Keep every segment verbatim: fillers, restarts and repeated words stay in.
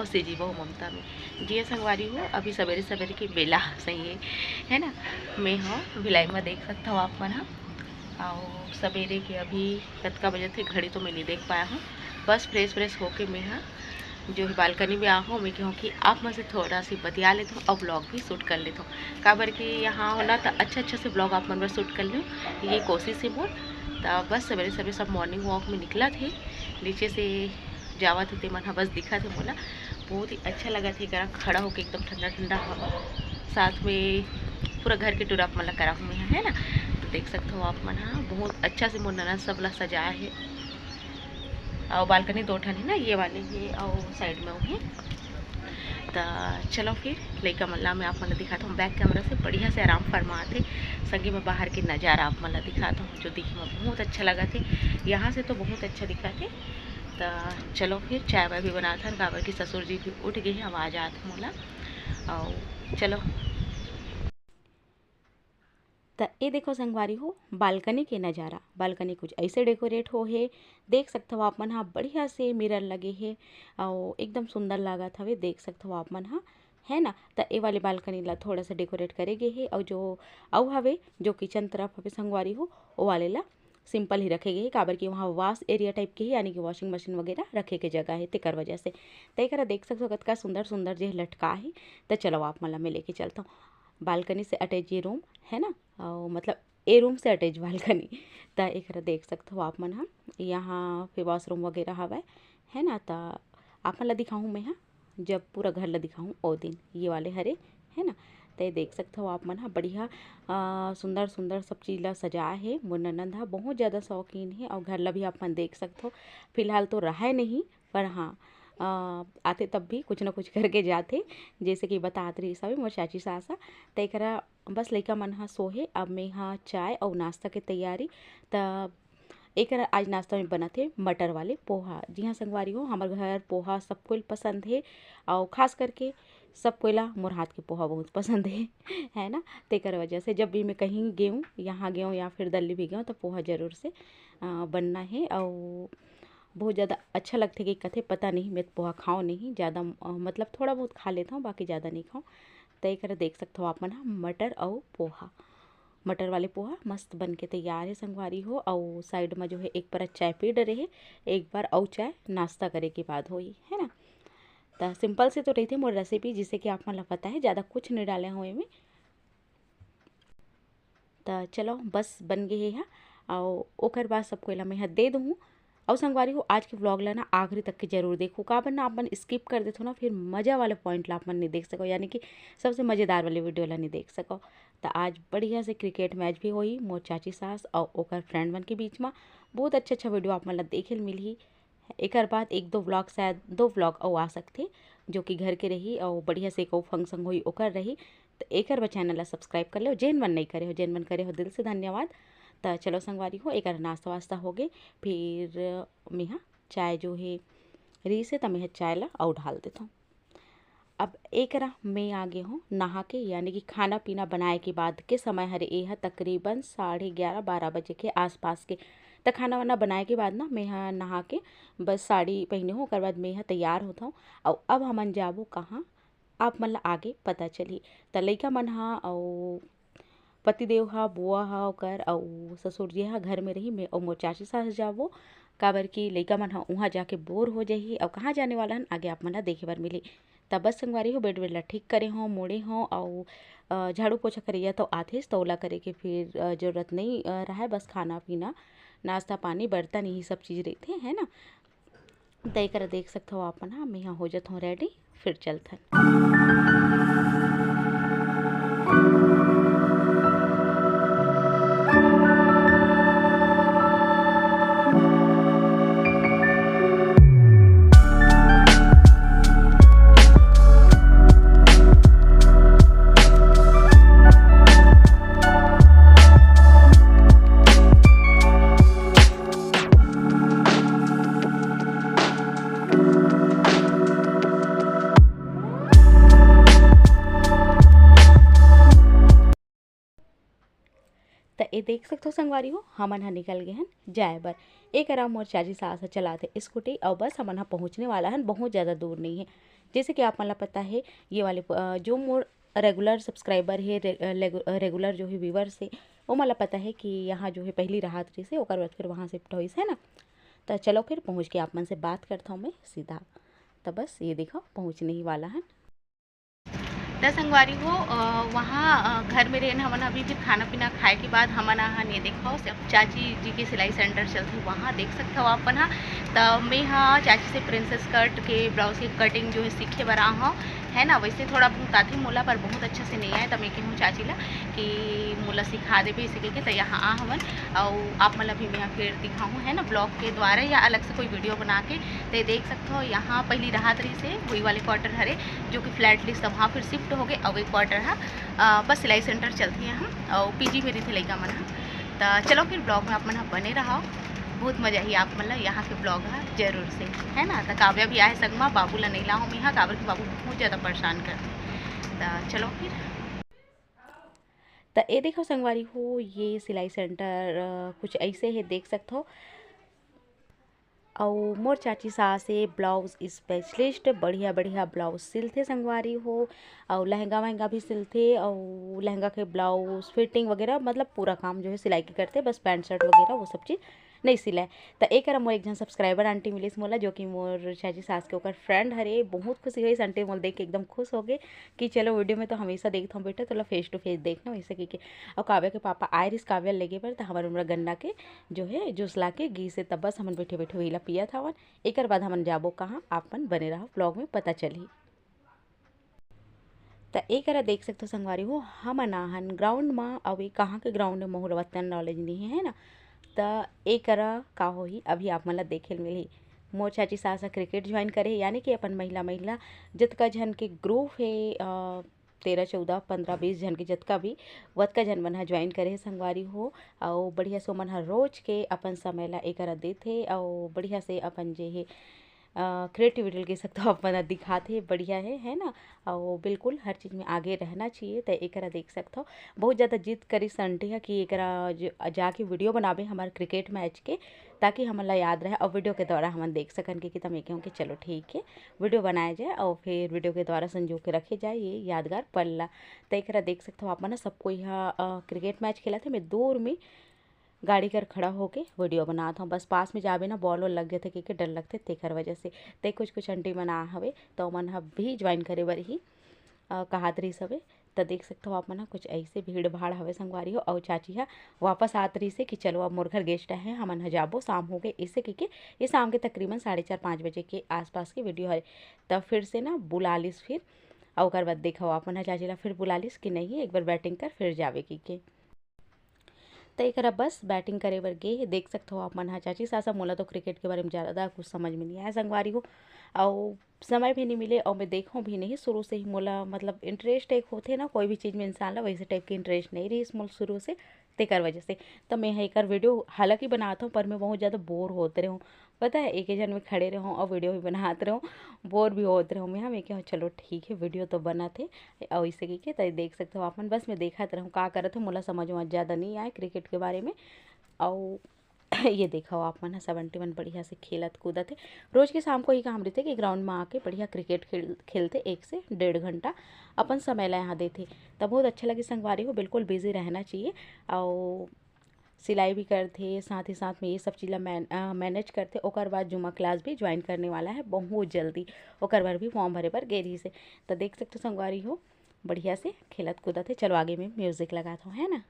से जीवो ममता में। जिया संगवारी हो, अभी सबेरे सबेरे के बेला सही है, है ना? मैं हो भिलाई में, देख सकता हो आप मन ह। अउ सबेरे के अभी कतका बजे थे, घड़ी तो मैं नहीं देख पाया हूँ। बस फ्रेश फ्रेश होके मैं ह जो है बालकनी में आहूँ, मैं कहूँ कि आप मन से थोड़ा सी बतिया लेता हूँ और ब्लॉग भी शूट कर लेता हूँ। काबर कि यहाँ हो ना तो अच्छा अच्छा से ब्लॉग आप मन बर शूट कर लूँ, ये कोशिश है मोर। तो बस सबेरे सबेरे सब मॉर्निंग वॉक में निकला थे, नीचे से जावत हे, ते मन ह बस दिखत हे मोला। बहुत ही अच्छा लगत हे, करा खड़ा होके एकदम ठंडा ठंडा हवा, साथ में पूरा घर के टूर आप मन ला कराहूँ मैं ह, है ना? तो देख सकत हो आप मन ह, बहुत अच्छा से मोर ननद सब ला सजाए हे। और बालकनी दो ठन हे ना, ये वाले हे और साइड में वो हे। त चलो फिर लइका मन ला मैं आप मन ला दिखाता हूँ बैक कैमरा से, बढ़िया से आराम फरमात हे। संगे में बाहर के नज़ारा आप मन ला दिखाता हूँ, जो दिखे में बहुत अच्छा लगत हे। यहाँ से तो बहुत अच्छा दिखत हे। त चलो फिर चाय वाय भी बनात हन, काबर कि ससुर जी भी उठ गे हे, आवाज आत हे मोला। अउ चलो। त ए देखो संगवारी हो, बालकनी के नज़ारा। बालकनी कुछ ऐसे डेकोरेट हो हे, देख सकत हो आप मन ह, बढ़िया से मिरर लगे हे अउ एकदम सुंदर लागत हवे, देख सकत हो आप मन ह, है ना? त ए वाले बालकनी ला थोड़ा सा डेकोरेट करे गे हे अउ जो अउ हवे, जो किचन तरफ हवे संगवारी हो, ओ वाले ला सिंपल ही रखे गे हे, काबर कि वहाँ वॉश एरिया टाइप के ही, यानी कि वॉशिंग मशीन वगैरह रखे के जगह हे, तेकर वजह से। त एकरा देख सकत हो, कतका सुंदर सुंदर जे लटका हे। त चलो आप मन ला मैं लेके चलता हूँ बालकनी से अटैच ये रूम, है ना? अउ मतलब ए रूम से अटैच बालकनी। त एकरा देख सकत हो आप मन ह, यहाँ पे वॉशरूम वगैरह हवय, है ना? त आप मन ला दिखाहूँ मैं ह, जब पूरा घर ला दिखाहूँ ओ दिन, ये वाले हरे, है ना? त ये देख सकत हो आप मन ह, बढ़िया, अ, सुंदर सुंदर सब चीज ला सजाए हे। मोर ननद ह बहुत ज़्यादा शौकीन हे, अउ घर ला भी आप मन देख सकत हो। फिलहाल तो रहय नहीं, पर हाँ, अ, आथे तब भी कुछ ना कुछ करके जाथे, जैसे कि बतात रहिस हवे मोर चाची सास ह। त एकरा बस लइका मन ह सोहे, अब मैं ह चाय अउ नाश्ता के तैयारी। त एकर आज नाश्ता में बनत हे मटर वाले पोहा। जी हाँ संगवारी हो, हमर घर पोहा सब कोई पसंद हे, अउ खास करके सब कोई ला मोर हाथ के पोहा बहुत पसंद हे, है ना? तेकर वजह से जब भी मैं कहीं गेहूँ, यहाँ गेहूँ या फिर दिल्ली भी गेहूँ, तो पोहा जरूर से, अ, बनना हे। अउ बहुत ज़्यादा अच्छा लगथे कि कथे पता नहीं, मैं तो पोहा खाओ नहीं ज़्यादा, अ, मतलब थोड़ा बहुत खा लेता हूँ, बाकी ज़्यादा नहीं खाओ। त एकर देख सकत हो आप मन ह, मटर अउ पोहा, मटर वाले पोहा मस्त बन के तैयार हे संगवारी हो। अउ साइड में जो है एक परत चाय पी डरे हे, एक बार अउ चाय नाश्ता करे के बाद होई, है ना? त सिंपल से तो रहिथे मोर रेसिपी, जिसे कि आप मन ला पता है, ज़्यादा कुछ नहीं डाले हूँ एमे। त चलो बस बन गे हे हा, अउ ओकर बाद सब कोई ला मैं हा दे दूँ। अउ संगवारी हो, आज के व्लॉग ला ना आखिरी तक के जरूर देखो, काबर ना आप मन स्किप कर देथो ना, फिर मजा वाले पॉइंट ला आप मन नहीं देख सको, यानी कि सबसे मजेदार वाले वीडियो ला नहीं देख सको। त आज बढ़िया से क्रिकेट मैच भी होई मोर चाची सास अउ ओकर फ्रेंड मन के बीच में। बहुत अच्छा अच्छा वीडियो आप मन ला देखे ल मिलही। एकर बाद एक दो व्लॉग, शायद दो व्लॉग अउ आ सकथे, जो कि घर के रही अउ बढ़िया से एको फंक्शन होई ओकर रही। त एकर बर चैनल ला सब्सक्राइब कर लेव, जेन मन नहीं करे हो, जेन मन करे हो दिल से धन्यवाद। त चलो संगवारी हो, एकर नाश्ता वास्ता हो गे, फिर मेहा चाय जो हे रहीस हे, त मेहा चाय ला अउ ढाल देथों। अब एकरा मैं आ गे हों नहा के, यानी कि खाना पीना बनाए के बाद के समय हरे, ए ह तकरीबन साढ़े ग्यारह बारह बजे के आसपास के। त खाना वाना बनाए के बाद ना, मैं ह नहा के बस साड़ी पहिने हों, ओकर बाद मैं ह तैयार होत हौं। अउ अब हमन जाबो कहाँ, आप मन ला आगे पता चलही। त लइका मन ह अउ पतिदेव ह, बुआ ह ओकर, अउ ससुर जी ह घर में रही, मैं अउ मोर चाची सास जाबो, काबर कि लइका मन ह उहाँ जाके बोर हो जाही, अउ कहाँ जाने वाला हन, आगे आप मन ला देखे बर मिलही। त बस संगवारी हो, बेड वेड ला ठीक करे हों, मोड़े हों, अउ, अ, झाड़ू पोछा करइया तो आथेस, त ओला करे के फिर, अ, जरूरत नइ, अ, रहय, बस खाना पीना, नाश्ता पानी, बर्तन, यही सब चीज रहिथे, है ना? त एकर देख सकत हव आप मन ह, मैं ह हो जत हों रेडी, फिर चलथन। त ए देख सकथव संगवारी हो, हमन ह निकल गे हन जाए बर। ए करा मोर चाची सास ह चलाथे स्कूटी, अउ बस हमन ह पहुँचने वाला हन, बहुत ज़्यादा दूर नइ हे। जैसे कि आप मन ला पता है, ये वाले प-, अ, जो मोर रेगुलर सब्सक्राइबर हे, रे-, अ, लेगु-, अ, रेगुलर जो है व्यूअर्स हे, वो मन ला पता है कि यहाँ जो है पहली राहत रहिस हे, ओकर बाद फिर वहाँ शिफ्ट होइस, है ना। तो चलो फिर पहुँच के आप मन से बात करता हूँ मैं सीधा। तो बस ये देखो, पहुँचने ही वाला है। त संगवारी हो, अ, वहाँ, अ, घर में रहेन हमन अभी, फिर खाना पीना खाए के बाद हमन आहन, ये देखो, चाची जी के सिलाई सेंटर चलथे, वहाँ देख सकथव आप मन ह। त मैं ह चाची से प्रिंसेस कट के ब्लाउज के कटिंग जो है सीखे बर आहव, है ना। वैसे थोड़ा बहुत आथे मोला, पर बहुत अच्छा से नहीं आए, त मैं कहूँ चाची ला कि मोला सिखा देबे, इसे कहिके। त यहाँ आ हमन, अउ आप मन ला भी मैं फिर दिखाहूँ, है ना, ब्लॉग के द्वारा या अलग से कोई वीडियो बना के। ते देख सकथव, यहाँ पहली राहत रहिस हे, वही वाले क्वार्टर हरे, जो कि फ्लैट लिस्ट, वहाँ फिर शिफ्ट हो गए। अब एक क्वार्टर है, अ, बस सिलाई सेंटर चलथे यहाँ, और पीजी में रहिथे लइका मन ह। त चलो फिर ब्लॉग में आप मन ह बने रहो, बहुत मजा ही आप मन ला यहाँ के ब्लॉग ह जरूर से, है ना। त काव्या भी आए संग मा, बाबू ला नहीं लाहूँ मैं यहाँ, काबर के बाबू बहुत ज़्यादा परेशान करथे। त चलो फिर। त ए देखो संगवारी हो, ये सिलाई सेंटर, अ, कुछ ऐसे है, देख सकथो। अउ मोर चाची सास हे ब्लाउज स्पेशलिस्ट, बढ़िया बढ़िया ब्लाउज सिलथे संगवारी हो, अउ लहंगा वहंगा भी सिलथे, अउ लहंगा के ब्लाउज फिटिंग वगैरह, मतलब पूरा काम जो है सिलाई के करथे, बस पैंट शर्ट वगैरह वो सब चीज़ नहीं सिलय। त ए करा मोर एक झन सब्सक्राइबर आंटी मिलिस मोला, जो कि मोर चाची सास के ओकर फ्रेंड हरे। बहुत खुशी होइस आंटी मोला देख के, एकदम खुश हो गए कि चलो वीडियो में तो हमेशा देखत हूँ बेटा, तोला फेस टू फेस देखना, वैसे कहिके। अउ काव्या के पापा आए रिस काव्या लेगे बर, त हमर उमरा गन्ना के जो है जूस ला के गीस हे, तब बस हमन बैठे बैठे वही ला पियत हवन। एकर बाद हमन जाबो कहाँ, आप मन बने रहो, ब्लॉग में पता चलही। त ए करा देख सकथो संगवारी हो, हमन आहन ग्राउंड म, अउ ए कहाँ के ग्राउंड हे, मोहर वतन नॉलेज नहीं है, है ना। त ए करा का होही, अभी आप मन ला देखे ल मिलही। मोर चाची सास ह क्रिकेट ज्वाइन करे हे, यानी कि अपन महिला, महिला जतका झन के ग्रुप हे, अ, तेरह, चौदह, पन्द्रह, बीस झन के जतका भी, वतका झन मन ह ज्वाइन करे हे संगवारी हो। अउ बढ़िया से ओमन ह रोज के अपन समय ला ए करा देथे, अउ बढ़िया से अपन जे हे, अ, क्रिएटिविटी ल कह सकथव, अपन ह दिखाथे, बढ़िया हे, है ना। अउ बिल्कुल हर चीज़ में आगे रहना चाहिए। त ए करा देख सकथव, बहुत ज़्यादा जिद करिस आंटी ह कि ए करा ज-, जाके वीडियो बनाबे हमर क्रिकेट मैच के, ताकि हमन ला याद रहे अउ वीडियो के द्वारा हमन देख सकन, कि, कि त मैं कहूँ कि चलो ठीक है, वीडियो बनाया जाए अउ फिर वीडियो के द्वारा संजो के रखे जाए ये यादगार पल ला। त ए करा देख सकथव आप मन ह, सब कोई ह, अ, क्रिकेट मैच खेलत हे, मैं दूर में गाड़ी कर खड़ा होके वीडियो बनात हूँ। बस पास में जाबे ना, बॉल वॉल लग जाथे, कहिके डर लगथे, तेकर वजह से। ते कुछ कुछ आंटी मन आ हवे, त ओमन ह भी ज्वाइन करे बर ही, अ, कहात रहिस हवे। त देख सकथव आप मन ह, कुछ ऐसे भीड़ भाड़ हवे संगवारी हो। अउ चाची ह वापस आत रहिस हे कि चलो अब मोर घर गेस्ट आहे, हमन ह जाबो, शाम हो गए, ऐसे कहिके। ये शाम के तकरीबन साढ़े चार, पाँच बजे के आसपास के वीडियो हरे। तब फिर से ना बुला लिस फिर, अउ ओकर बाद देखव आप मन ह, चाची ला फिर बुला लिस कि नहीं, एक बार बैटिंग कर, फिर जाबे कहिके। त एकरा बस बैटिंग करे बर गे हे। देख सकथव आप मन ह, चाची सास ह, मोला तो क्रिकेट के बारे में ज़्यादा कुछ समझ में नहीं आया संगवारी हो, अउ समय भी नहीं मिले, अउ मैं देखूँ भी नहीं। शुरू से ही मोला, मतलब, इंटरेस्ट एक होथे ना कोई भी चीज़ में इंसान ला, वैसे टाइप के इंटरेस्ट नहीं रहिस मोला शुरू से, तेकर वजह से। त मैं ह एकर वीडियो हालांकि बनात हूँ, पर मैं बहुत ज़्यादा बोर होत रहूँ, पता है, एके झन में खड़े रहूँ अउ वीडियो भी बनात रहूँ, बोर भी होत रहूँ मैं ह। मैं कहूँ, "चलो ठीक है, वीडियो तो बनत हे।" अउ इसे कहिके त देख सकथव आप मन, बस मैं देखत रहूँ का करत हे, मोला समझ में ज़्यादा नहीं आए क्रिकेट के बारे में। अउ ये देखव आप मन ह, सब आंटी मन बढ़िया से खेलत कूदत हे। रोज के शाम को ही काम रहिथे कि ग्राउंड में आके बढ़िया क्रिकेट खेल, खेलथे एक से डेढ़ घंटा, अपन समय ला यहाँ देथे। त बहुत अच्छा लगे संगवारी हो, बिल्कुल बिजी रहना चाहिए। अउ सिलाई भी करथे, साथ ही साथ में ये सब चीज़ ला मैन-, अ, मैनेज करथे। ओकर बाद जुम्मा क्लास भी ज्वाइन करने वाला है बहुत जल्दी, ओकर बर भी फॉर्म भरे बर गे रहिस हे। त देख सकथव संगवारी हो, बढ़िया से खेलत कूदत हे। चलो आगे में म्यूजिक लगात हूँ, है ना।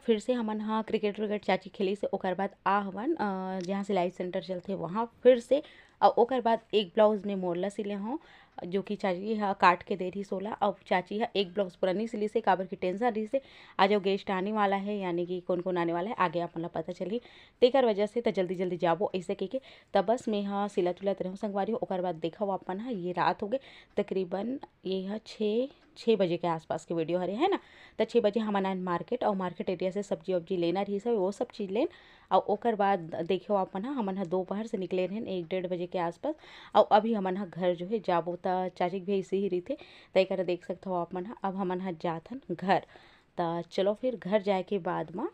फिर से हमन ह क्रिकेट व्रिकेट चाची खेलिस, ओकर बाद आ हवन, अ, जहाँ सिलाई सेंटर चलथे वहाँ फिर से। अउ ओकर बाद एक ब्लाउज में मोर ला सिले हों, जो कि चाची ह काट के दे रहिस ओला। अब चाची ह एक ब्लाउज पूरा नइ सिलिस हे, काबर कि टेंशन रहिस हे, आज वो गेस्ट आने वाला है, यानी कि कौन कौन आने वाला है, आगे आप मन ला पता चलही। तेकर वजह से त जल्दी जल्दी जाबो, ऐसे कह के। त बस मैं ह सिलत उलत रहूँ संगवारी हो। ओकर बाद देखव आप मन ह, ये रात हो गए, तकरीबन ये ह छः छः बजे के आसपास के वीडियो हरे, है ना। त छः बजे हमन आयन मार्केट, और मार्केट एरिया से सब्जी वब्जी लेना रहिस हे, वो सब चीज़ लेन। और ओकर बाद देखियो आप मन ह, हमन ह दोपहर से निकले रहन एक डेढ़ बजे के आसपास। और अभी हमन ह घर जो है जाबो, त चाची के भी ऐसे ही रहिथे। त एकर देख सकत हो आप मन ह, अब हमन ह जाथन घर। त चलो फिर घर जाए के बाद म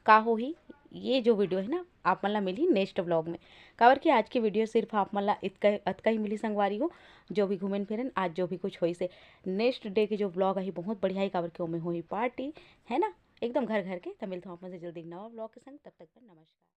का होही, ये जो वीडियो है ना, आप मन ला मिलही नेक्स्ट व्लॉग में। काबर कि आज की वीडियो सिर्फ आप मन ला इतका, अतका ही मिली संगवारी हो। जो भी घूमेन फिरेन, आज जो भी कुछ होइस हे, नेक्स्ट डे के जो व्लॉग आही बहुत बढ़िया ही, काबर कि ओमे होही पार्टी, है ना, एकदम घर घर के। त मिलत हूँ आप मन से जल्दी एक नवा व्लॉग के संग, तब तक पर नमस्कार।